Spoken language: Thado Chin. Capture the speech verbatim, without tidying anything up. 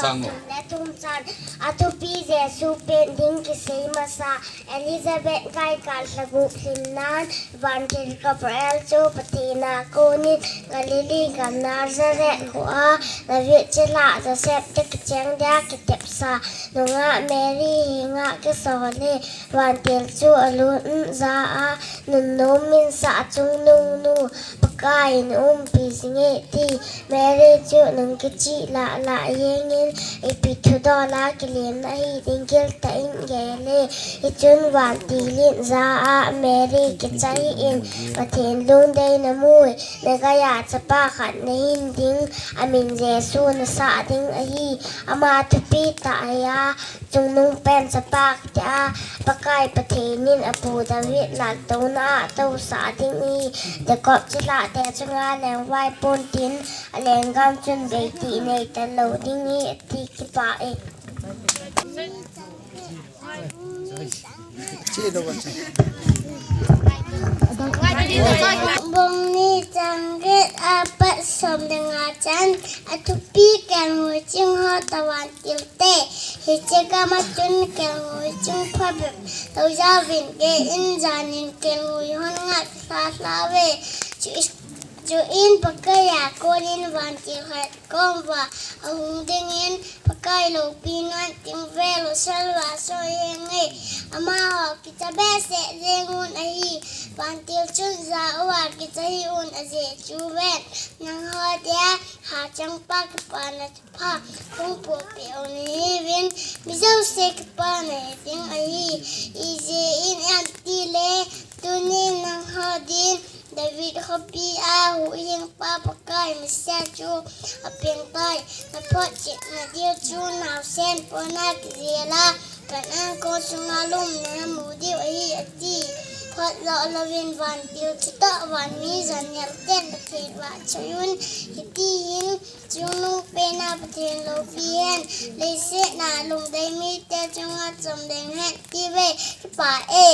Sang o. Chang le thum chan, athupi Jesu pen ding kisei masa, Elizabeth kaikal lha gup lhin nan, Vantil Gabriel chu Pathen a konin Galilee gam Nazareth khua, David chilhah Joseph te kicheng dia kitepsa, nungah Mary henga kisol e, Vantil chu alung ja a, nunnom minsah chungnung nu, Pakai in umpi jing e ti. Mary chu nung kichih lah lah jengin, ipi thudol a kilemna hiding giltah in gel e. Hichun Vantil in ja a Mary kicha hih in, Pathen lungdeina mu e, nagei a chapa khat nahin ding, amin Jesu nasah ding ahi. Ama thupi tah ahi a, chungnung pen chapa kiti a, Pakai Pathen in apu David laltouna a tousah ding ahi. Jacob chilhah te chunga lengvai pon tin, alenggam chun beitih nei talou ding ahi, ati. Kipah e. Bung ni chang get apat som le nga chan, athupi kelngoi ching ho tah Vantil te. Hiche gam a chun kelngoi ching phabep lou jaovin, kei in janin kelngoi hon ngat lha lha uve. Chu, chuin Pakai a konin vantil khat kom uva ahung dingin, Pakai loupi ngai ting ve, louselva soi henge. Amaho kicha behseh jeng un ahi. Vantil chun ja uva kicha hih un, ajeh chu ven, nangho dia hachangpa kipana pha hung pohpeh u nahiuvin, mi jouse kipana hiding ahi. Ijeh inem itile, tunin nangho din David khopi a huhhingpa Pakai Messiah chu apeng tai. Naphotchetna diu chu naosen pona kijel a, Canaan kho sunga lum namu diu ahi, ati. Phot lou louvin vantil chutoh vanmi janel ten Pathen vahchoi un, hitihin, chungnung pena Pathen loupi hen, leiset a lungdei mite chunga chomleng hen, ati uve. Kipah e.